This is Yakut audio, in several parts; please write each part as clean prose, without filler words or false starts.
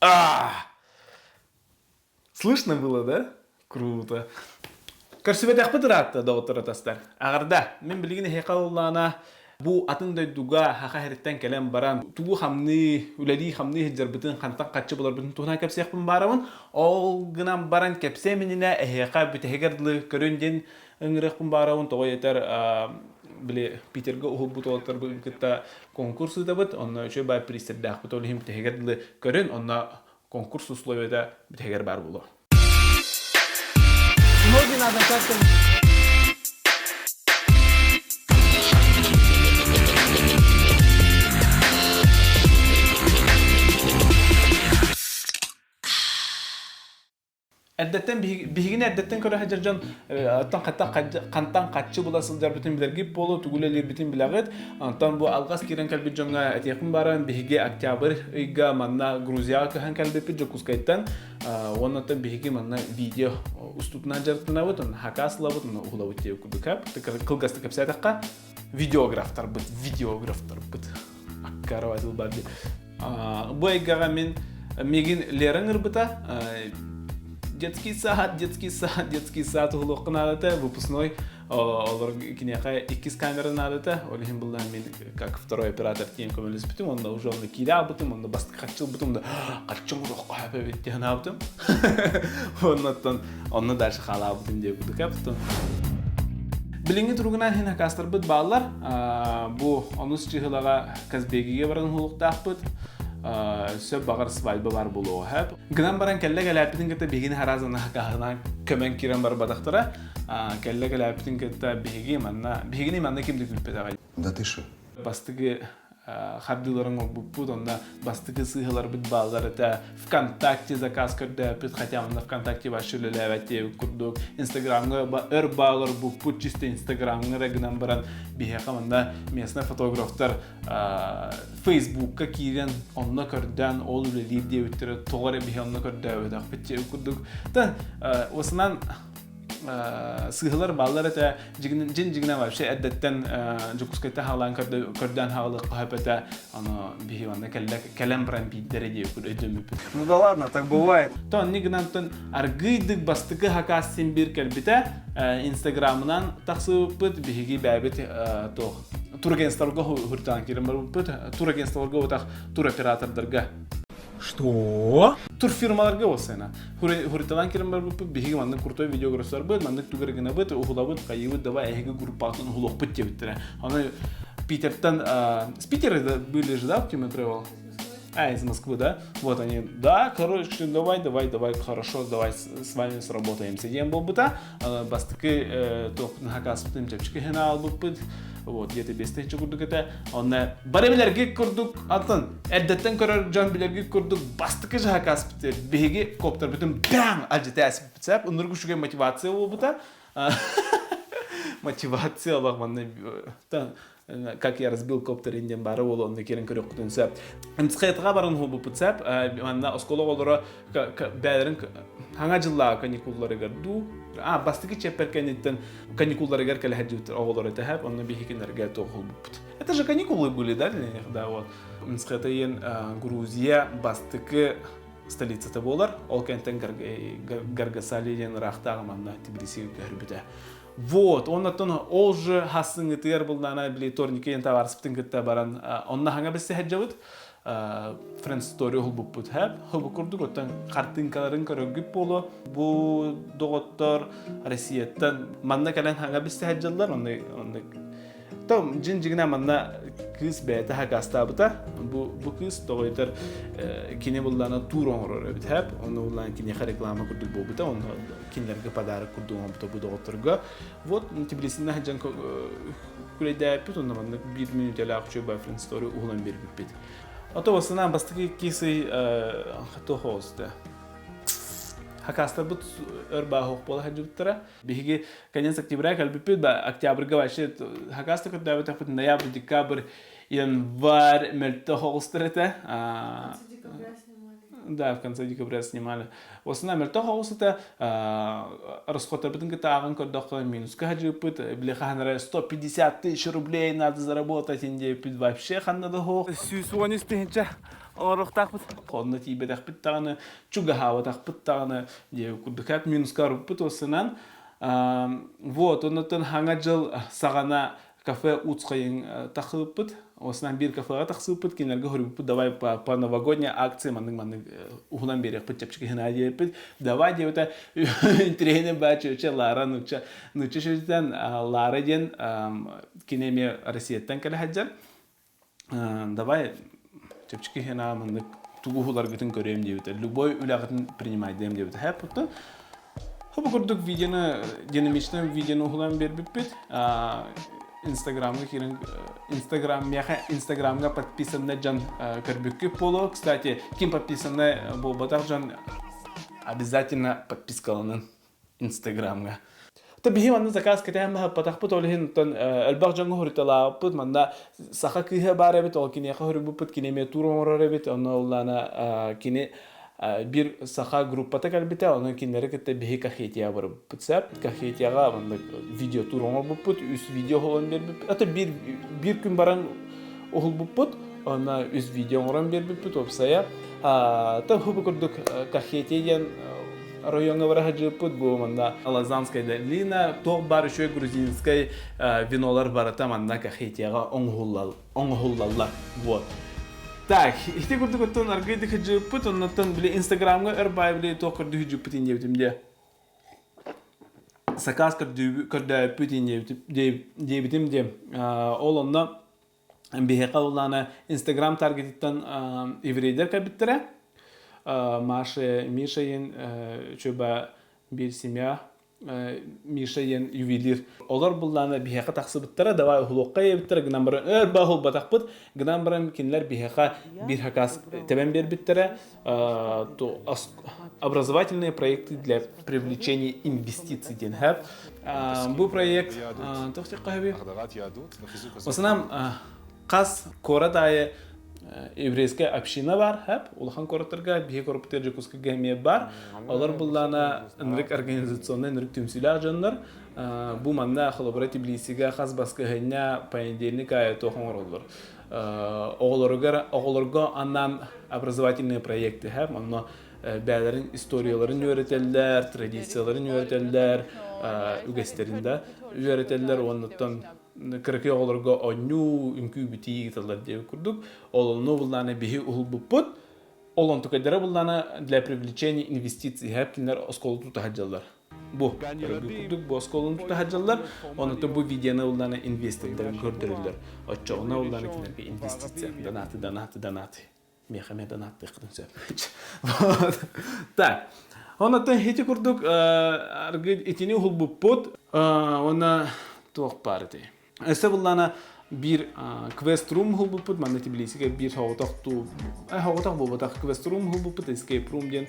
А! Слышно было, да? Круто. Көрсүбэтэхпит ыраатта, доҕоттор атастар. Аҕарда, мин билигин эһиэхэ ыллаана бу атын дойдуга хаха иһиттэн кэлэн баран тугу хамныы, үлэлии хамныы сылдьарбытын, хантан хаччы буларбытын туһунан кэпсиэхпин баарабын. Ол гынан баран кэпсиэм иннинэ эһиэхэ бүтэһигэр дылы көрүн диэн ыҥырыахпын баарабын. Тоҕо этэр били Питергэ уһулбут уолаттарбытын кытта конкурс ыытабыт, онно үчүгэй баай приистэрдээхпит, ол иһин бүтэһигэр дылы көрүн, онно конкурс условията бүтэһигэр баар буолуо. Ноги надо как-то... Эрдэттэн биһигини эрдэттэн көрө сылдьар дьон оттон хантан хаччы була сылдьарбытын билэргит буолуо, тугу үлэлиирбитин билэҕит. Онтон бу алҕас киирэн кэлбит дьоҥҥо этиэхпин баран, биһиги октябрь ыйга манна Грузияҕа көһөн кэлбиппит Дьокуускайтан. Уонна оттон биһиги манна видео устутунан дьарыктанабыт, онно хакас ылабыт, онно уһулабыт диэбит курдук. Кылгастык кэпсээтэххэ, видеографтарбыт, видеографтарбыт. Аккарова тылбар Бу эйгэҕэ мин миигин Лера ыҥырбыта. Детский сад, детский сад, детский сад уһулуохха наадата, выпускной олор киниэхэ иккис камера наадата. Ол иһин буллаан мин как второй оператор тиийэн көмөлөспүтүм, онно уже онно киирэ албытым, онно бастакы хаччылбытым да хаччым уроххо эбит диэн аабытым. Оннуттан онно дальше хаалаабытым диye курдук потом Билиҥҥи туругунан иһин хакастарбыт бааллар. Бу онус чыһылаҕа Казбегиге баран уһулуктаахпыт. Сөп баҕар свадьба бар буолуоҕа сөп. Гынан баран кэллэ кэлээппитин кытта биһигини хараазана хакаһынан көмөн киирэн барбатахтара. Кэллэ кэлээппитин кытта биһиги манна биһигини манна ким да күүппэтэҕэ. Да ты что? Бастакы хардыыларын оҥорбуппут, онно бастакы сыыһаларбыт бааллар этэ. ВКонтакте заказ көрдөөппүт, хотя онно ВКонтакте вообще үлэлээбэт диэбит курдук. Инстаграмҥа өр баалар буппут, чисто Инстаграмҥа эрэ гынан баран биһиэхэ манна местный фотографтар Фейсбукка киирэн онно көрдөөн ол үлэлиир диэбиттэрэ тоҕо эрэ биһи онно көрдөөбөтөхпүт диэбит курдук. Та осынан сыыһалар бааллар этэ дьин дьиҥинэн вообще эрдэттэн Дьокуускайтан хаалаан көрдөөн хаалыахха сөп этэ ону биһи манна кэлэн баран биирдэрэ диэбит өйдөммүппүт. Ну да ладно, так бывает. То онни гынан аргыйдык бастакы хакас син биир кэлбитэ инстаграмынан тахсыбыппыт биһиги бэйэбит туох турагентстволарга хуртаан киирэн барбыппыт турагентстволарга утах туроператордарга Что? Турфирмаларга болсайна. Хуриталан кирен барбыппыт, биһиги маннык крутой видеографтарбыт, маннык тугу гынабыт, уһулабыт, хайыбыт, давай эһиги группатын уһулуохпут диэбиттэрэ. Аны Питертан, с Питера были же, да, Оптима Travel? А, из Москвы, да? Вот они, да, короче, давай, давай, давай, хорошо, давай с вами сработаемся. Диэн буолбута, бастакы туохпутун хакаспытын чэпчэки хына албыппыт, вот, где-то 5000 курдук этэ. Онно бары билэргит курдук, атын Эрдэттэн көрөр дьон билэргит курдук бастакы жаһакааспыт биһиги коптербытын баҥ алдьатааспыт сөп ынырык үчүгэй мотивация буолбута мотивация олох манна как я разбил коптер диэн баара буолуо онно киирэн көрүөххүтүн сөп МЦХ-га баран уһулбуппут сөп манна оскуола оҕолоро бээлэрин хаҥа дьыллааҕы каникулларыгар дуу а бастакы чиэппэр кэнниттэн каникулларыгар кэлэ сылдьыбыттар оҕолор этэ сөп онно биһикиннэргэ туох уһулбуппут это же каникулы были да для них да вот Мцхета Грузия бастакы столицата буолар. Ол кэнтэн Гаргасали диэн ыраахтааҕы манна Тбилисигэ көһөрбүтэ. Вот, оннотон ол же хассыҥытыгар булнаана били турники диэн табаарыспытын кытта баран онно хаҥа билсэ сылдьабыт. Friend Story уһулбуппут хэп. Хобу курдук оттон хартыынкаларын көрөргүт буолуо. Бу доҕоттор Россияттан манна кэлэн хаҥа билсэ сылдьаллар. Онно онно Том дьин дьигинэ манна кыыс бэйэтэ хакаастаабыта. Бу, бу кыыс тоҕойтор кини буллаана тур оҥорор эбит хэп. Онно буллаан киниэхэ реклама курдук буолбута. Онно кинилэргэ подарок курдук оҥорбута бу доҕотторго. Вот Тбилисинэ сылдьан күлэйдээппит. Онно маннык биир мүнүүтэлээх үчүгэй boyfriend story уһулан биэрбиппит. Ото бастаан бастакы кисый туох оҕуста. Хакастарбыт өр бааһох буола сылдьыбыттара. Биһиги конец октября кэлбиппит, октябрьга вообще хакаста көрдөөбөтөхпүт, ноябрь, декабрь, январь мөлтөх оҕустар этэ. В конце декабря снимали. Да, в конце декабря снимали. Осына мөлтөх оҕус этэ, расходтарбытын кытта ааҕан көрдөххө минуска хадьыыппыт, били хаһан эрэ 150 тысяч рублей надо заработать диэппит вообще ханна да суох. 113 тыһыынча оҥоруохтаахпыт. Онно тиийбэтэхпит даҕаны, чугаһаабатахпыт даҕаны диэ курдук минуска арыппыт осынан. Вот, оннуттан хаҥа дьыл саҕана кафе Уцхайын тахсыбыппыт. Осынан биир кафеҕа тахсыбыппыт, кинилэргэ хоруйбуппут, давай по новогодняя акция маннык-маннык уһунан биэриэхпит чэпчэки гына диэбиппит. Давай диэбитэ интэриэһинэй баа чүөчэ Лара нуучча нуучча чүөчэтэн Лара диэн кини эмиэ Россияттан кэлэ сылдьар. Давай чэпчэки гына маннык тугу уһуларгытын көрүөм диэбитэ. Любой үлэҕитин принимайдыам диэбитэ. Хэп Бу курдук видеоны динамичный видеоны уһулан биэрбиппит. Инстаграмга киирэн Инстаграм миэхэ Инстаграмга подписанный дьон көрбүккүт буолуо. Кстати, ким подписанный буолбатах дьон обязательно подпискаланын Инстаграмга. То биһи манна заказ кэтээн баһаппатахпыт, ол иһин оттон элбэх дьоҥҥо хоруйталаабыппыт. Манна саха кыыһа баар эбит, ол киниэхэ хоруйбуппут, кини эмиэ тур оҥорор эбит, онно улаана кини биир саха группата кэлбитэ, онон кинилэри кытта биһи Кахетияҕа барбыппыт сөп. Кахетияҕа маннык видеотур оҥорбуппут, үс видео уһулан биэрбиппит. Это биир, биир күн баран уһулбуппут, онно үс видео оҥорон биэрбиппит уопсайа. Та бу курдук Кахетия диэн райоҥҥа бара сылдьыбыппыт. Бу манна Лазанская долина, туох баар үчүгэй грузинскай винолар барыта манна Кахетияҕа оҥоһуллаллар. Вот. Так, ити курдук оттон аргыйдык сылдьыбыппыт, оннуттан били Инстаграмҥа өр баай били туох көрдүү сылдьыбыппыт диэбитим дии. Сакаас көрдөөбүппүт диэбитим дии. Ол онно биһиэхэ улаана Инстаграм таргетыттан еврейдэр кэлбиттэрэ. Маша, Миша иин чуба биир семья Миша диэн ювелир. Олор буллаана биһиэхэ тахсыбыттара, давай уһулуохха диэбиттэрэ, гынан баран өр ба уһулбатахпыт, гынан баран кинилэр биһиэхэ биир хакас тэбэн биэрбиттэрэ. Образовательные проекты для привлечения инвестиций диэн хэп. Бу проект туох диэххэ В основном хас куорат аайы еврейская община бар, хэп, улахан куораттарга, биһи куораппытыгар Дьокуускайга эмиэ бар. Олор буллаана ынырык организационнай ынырык түмсүүлээх дьоннор. Бу манна холобура Тбилисигэ хас баскыһынньа понедельник аайы туох оҥороллор. Оҕолоругар оҕолорго анаан образовательные проекты, хэп, онно бэйэлэрин историяларын үөрэтэллэр, традицияларын үөрэтэллэр, үгэстэрин да үөрэтэллэр уоннуттан кыракый оҕолорго оонньуу, үҥкүү-битии ыыталлар диэбит курдук. Ол онно буллаана биһи уһулбуппут. Ол онтукайдара буллаана для привлечения инвестиций хэп кинилэр оскуола тута сылдьаллар. Бу курдук бу оскуоланы тута сылдьаллар. Онуттан бу видеоны буллаана инвестордарын көрдөрөллөр. Оччоҕуна буллаана кинилэргэ инвестиция. Донаты, донаты, донаты. Миэхэ эмиэ донаттыаххытын сөп. Так. Онон ити курдук аргы итини уһулбуппут. Уонна туох баар этэй? Өссө буллаана биир квест-рум уһулбуппут. Манна Тбилисигэ биир соҕотох туу соҕотох буолбатах квест-рум уһулбуппут, escape room диэн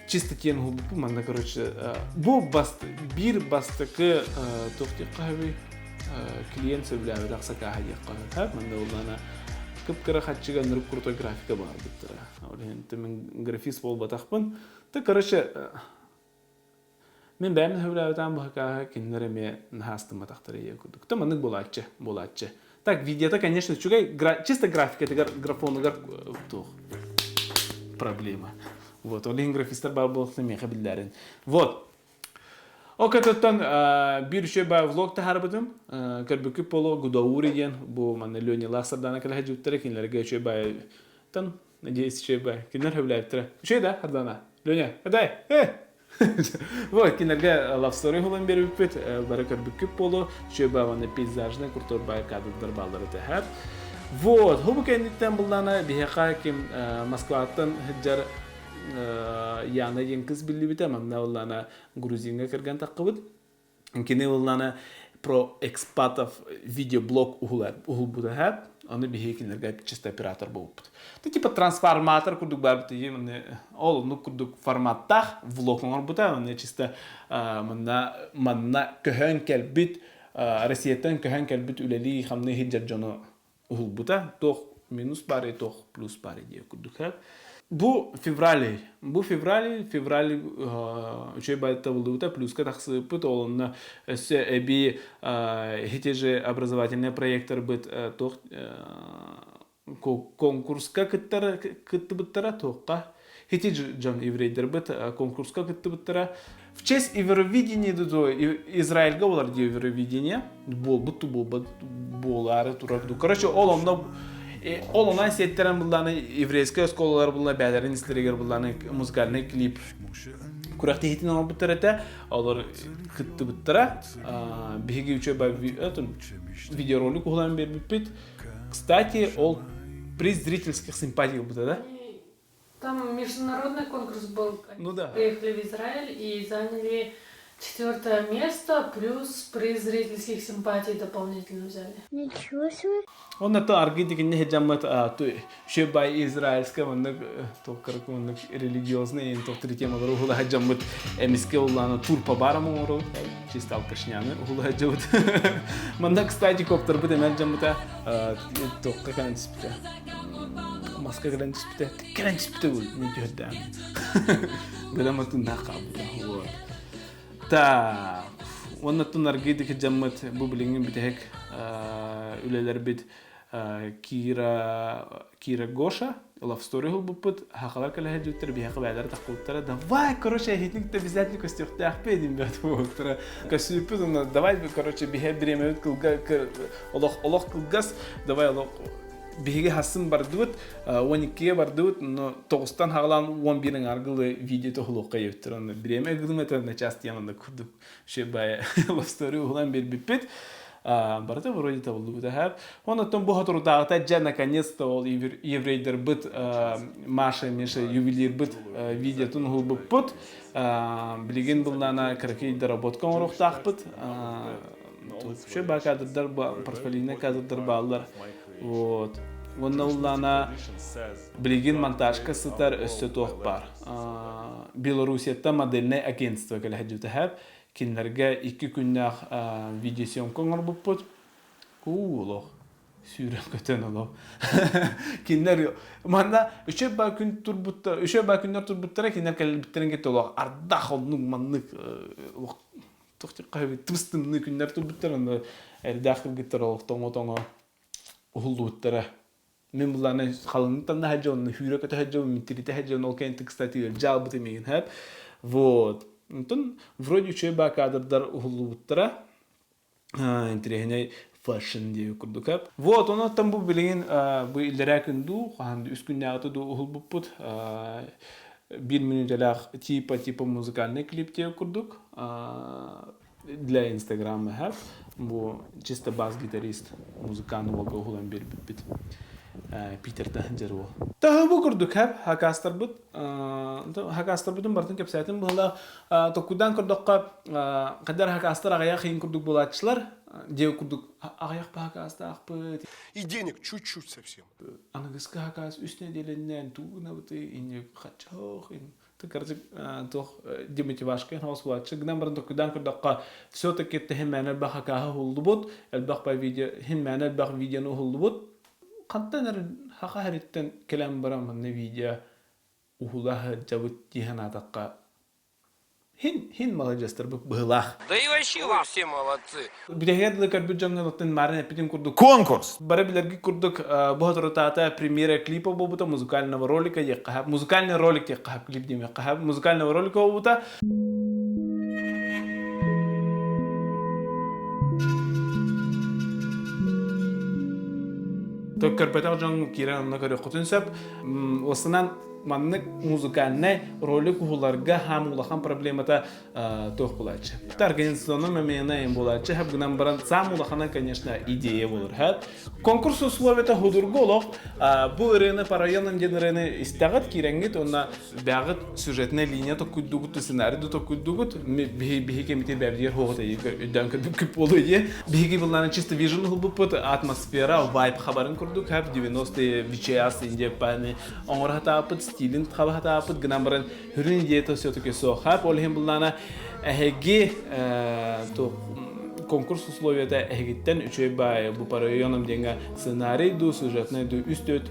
чисто тиэн уһулбуппут. Манна, короче, бу баст биир бастакы туох диэххэ сөбүй? Клиент сөбүлээбэтэх сакааһа диэххэ сөп. Манна буллаана кып-кыра хаччыга ынырык крутой графика баҕарбыттара. Ол иһин мин графист буолбатахпын. Ты, короче, мин бэйэм сөбүлээбэтээм быһакааһы кинилэр эмиэ наһаа астымматахтара ийэ курдук. Та маннык буолааччы, буолааччы. Так, видеота, конечно, үчүгэй, чисто графикатыгар, графонугар туох проблема. Вот, ол иһин графистар баар буолуохтан миэхэ биллэрин. Вот, Ол кытыттан биир үчүгэй баа влог таһаарбытым. Көрбүккүт поло Гудаури диэн бу манна Ленялаах Сардана кэлэ сылдьыбыттара кинилэргэ үчүгэй баайтан надеюсь үчүгэй баай. Кинилэр сөбүлээбиттэрэ. Үчүгэй да Сардана? Леня, дай! Э! Вот, кинилэргэ love story уһулан биэрбиппит. Бары көрбүккүт буолуо. Үчүгэй баа уонна пейзажный куртуор баай кадрдар бааллар этэ. Вот, бу кэнниттэн буллаана биһиэхэ ким Москваттан сылдьар Яна диэн кыз биллибитэ, манна ыллана грузиҥҥа кэргэн таххыбыт. Кини ыллана про экспатов видеоблог уһулбута хэп. Аны биһиги кинилэргэ чисто оператор буолбут. Ты типа трансформатор курдук барбыт ол оннук курдук форматтаах влог оҥорбута. Оны чисто манна манна көһөн кэлбит Россияттан көһөн кэлбит үлэлии хамныы сылдьар дьону уһулбута. Туох минус баар туох плюс баар диye курдук. Бу февраль, бу февраль, февраль үчүгэй баайта табыллыбыта, плюска тахсыбыппыт, ол онно өссө эбии ити же образовательный проекттарбыт туох конкурска кыттар кыттыбыттара туохха ити дьон еврейдербит конкурска кыттыбыттара в честь Евровидения Израильга болар дии Евровидение буолбут буолбат буолаары турар короче ол онно ол онон сиэттэрэн булланы еврейскэй оскуолалар булла бээлэрин истэригэр булланы музыкальный клип күрэхтэһиитин оҥорбуттар этэ олор кыттыбыттара биһиги үчүгэй видеоролик уһулан биэрбиппит Кстати, ол приз зрительских симпатий ылбыта, да? Там международный конкурс был. Ну да. Приехали в Израиль и заняли четвертое место, плюс приз зрительских симпатий дополнительно взяли. Ничего себе. Он это аргы дегенне хеджаммат бай израильская маннык толкарык маннык религиозный тоқтыр темалар ухула хеджаммат эмиске улланы турпа барам оҥору чисто алкашняны ухула хеджабыт манна кстати коптербыт эмэл жаммыта тоққа кэлэн түспүтэ маска кэлэн түспүтэ кэлэн түспүтэ бу мен түһэрдээн бэлэм тыыннаах хаалбыта вот так уонна тунаргы дьаммыт бу билиҥҥи бүтэһик үлэлэрбит Кира Кира Гоша Love Story ылбыппыт хахалар кэлэһэ биһиэхэ бээлэр тахпыттара давай короче эһитник обязательно көстүөхтээхпит диэн бэт буолуктара көстүүппүт уонна давай короче биһэ бириэмэбит кылга олох олох кылгас давай олох биһиги хассын бардыбыт 12-ге бардыбыт но тоҕустан хаҕалаан 11 аҥаргылы видео тоһулуохха ебиттер онно бириэмэ ыгылым этэ на час диэн онно курдук шебай love story уһулан биэрбиппит барыта вроде табыллыбыта һэп. Оннуттан бу соторутааҕыта дьэ наконец-то ол еврейдербыт Маша Миша ювелирбыт видеотун уһулбуппут. Билигин буллаана кыракый доработка оҥоруохтаахпыт. Вообще ба кадрдар портфолийный кадрдар бааллар. Вот. Уонна уллаана билигин монтажка сытар өссө туох бар. Белоруссияттан модельнай агентство кэлэһэ һэп. Кинилэргэ икки күннээх видеосъемка оҥорбуппут. Уу олох сүүрэн көтөн олох. Кинилэр манна үчүгэй баа күн турбуттар, үчүгэй баа күннэр турбуттара кинилэр кэлбиттэрин кытта олох ардах оннук маннык олох туох тыбыс тымныы күннэр турбуттар онно эрдээх кыргыттар олох тоҥо-тоҥо уһуллубуттара. Мин буллааны халыҥнык таҥна сылдьабын, хүүрэ көтө сылдьабын, митиритэ сылдьабын, ол кэнниттэн, кстати, ыалдьа аалбытым миигин сөп. Вот. Онтон вроде үчүгэй баа кадрдар уһуллубуттара. Интэриэһинэй фэшн диэби курдук сөп. Вот, онон бу билигин бу иллэрээ күн дуу, хаһан үс күннээҕитэ дуу уһулбуппут. Биир мүнүүтэлээх типа типа музыкальный клип диэби курдук для Инстаграма сөп. Бу чисто бас-гитарист музыкант уолга уһулан биэрбиппит. Питертэн дьэр уол. Таһы бу курдук хэп хакастарбыт хакастарбытын бартын кэпсээтим быһыла токкудан көрдөххө хаддар хакастар аҕыйах иин курдук буолааччылар диэ курдук аҕыйах хакастаахпыт И денег чуть-чуть совсем. Аныгыскы хакас үс нэдиэлэннэн туугунабыты инник хаччох Короче, туох демотивашка хаос булааччы. Гынан баран токуйдаан көрдөххө, все-таки тэһин мээнэ элбэх хакааһы уһуллубут, элбэх по видео, хин мээнэ элбэх видеону уһуллубут. Хантан эрэ хаха хэриттэн кэлэн баран манна видео уһула сылдьабыт дии санаатахха, хин хин маладьыастарбыт быһылаах. Да и вообще вы все молодцы. Бүтэһигэр дылы көрбүт дьоҥҥо оттон марын эппитин курдук Конкурс! Бары билэрги курдук бу соторутаата премьера клипа буолбута музыкального ролика диэххэ музыкальный ролик диэххэ клип диэмиэххэ музыкального ролика буолбута Көрбөтөх дьон киирэн онно көрүөххүтүн сөп. Осынан маннык музыкальнай ролик уһуларга хаам улахан проблемата туох буолааччы. Организационный момента им буолааччы, хэп гынан баран сам улахана, конечно, идея болор. Хэп. Конкурс условията худургу олох бу ырыаны по районам диэн ырыаны истэҕит киирэҥҥит уонна бэҕит сюжетная линия токуйдугут, сценарий да токуйдугут биһи кэмитир бэбдиэр хоҕут өйдөөн көрбүккүт буолуо дии. Биһиги быллааны чисто вижн ылбыппыт атмосфера, вайб хабарын курдук хэп 90-е VHS Индия паны оҥоро хатааппыт, стилин хаба хатааппыт гынан баран Хүрүн идеята все-таки суох. Ол иһин буллаана эһиги. Конкурс условията эһигиттэн үчүгэй баайы бу по районам диэҥҥэ сценарий дуу, сюжетный дуу үс төрт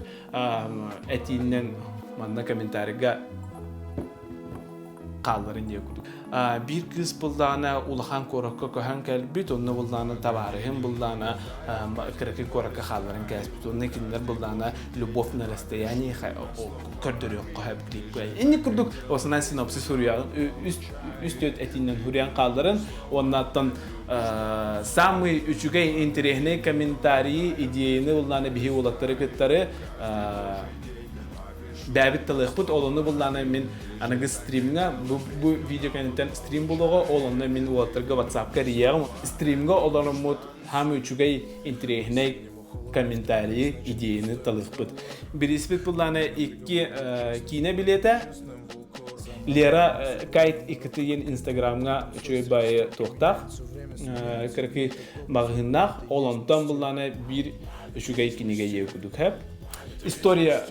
этииннэн манна комментарийга хаалларын диye курдук. Биир кыыс буллаана улахан куоракка көһөн кэлбит, онно буллаана табаарыһын буллаана кыракый куоракка хаалларын кээспит. Онно кинилэр буллаана любовь на расстоянии көрдөрүөххэ сөп. Инник курдук осынан синопсис суруйаҕын үс төрт этиинэн суруйан хаалларын уоннаттан самый үчүгэй интэриэһинэй комментарии идеяны буллаана биһи уолаттары кыттары бэйэбит талыахпыт. Ол онно буллаана мин аныгы стримҥа бу видео кэнниттэн стрим булуоҕа, ол онно мин уолаттарга ватсапка эрийиэҕим. Стримҥа олороммут хаамы үчүгэй интэриэһинэй комментарийы, идеяны талыахпыт. Бирииспит буллаана икки киинэ билиэтэ. Лера Кайт иккитигин Инстаграмҥа үчүгэй баайы туохтаах, кыракый маҕаһыыннаах, ол онтон буллаана биир үчүгэй кинигэ ийэ курдук хэп. История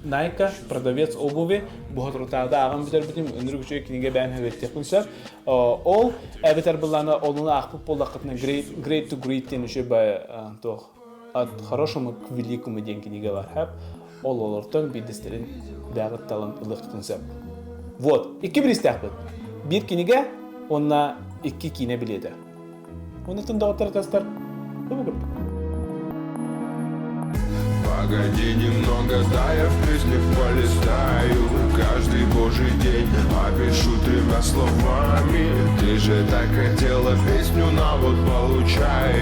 Найка, продавец обуви, буһатырутаада ааҕан бүтэрбитим, ынырык үчүгэй кинигэ бэйэм хэветтиэхпин сөп. Ол эбэтэр былаана олуну аахпыт буоллаххытына Great to Great диэн үчүгэй туох от хорошему к великому диэн кинигэ бар хэп. Ол олортон биирдэстэрин бэҕит талан ылыаххытын сөп. Вот, икки биристээхпит. Биир кинигэ уонна икки киинэ билиэтэ. Оннуттан доҕоттор тастар бу курдук. Погоди немного, дай я в песнях полистаю. Каждый божий день опишу тремя словами. Ты же так хотела песню, на вот получай.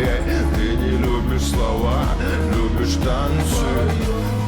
Ты не любишь слова, любишь танцы.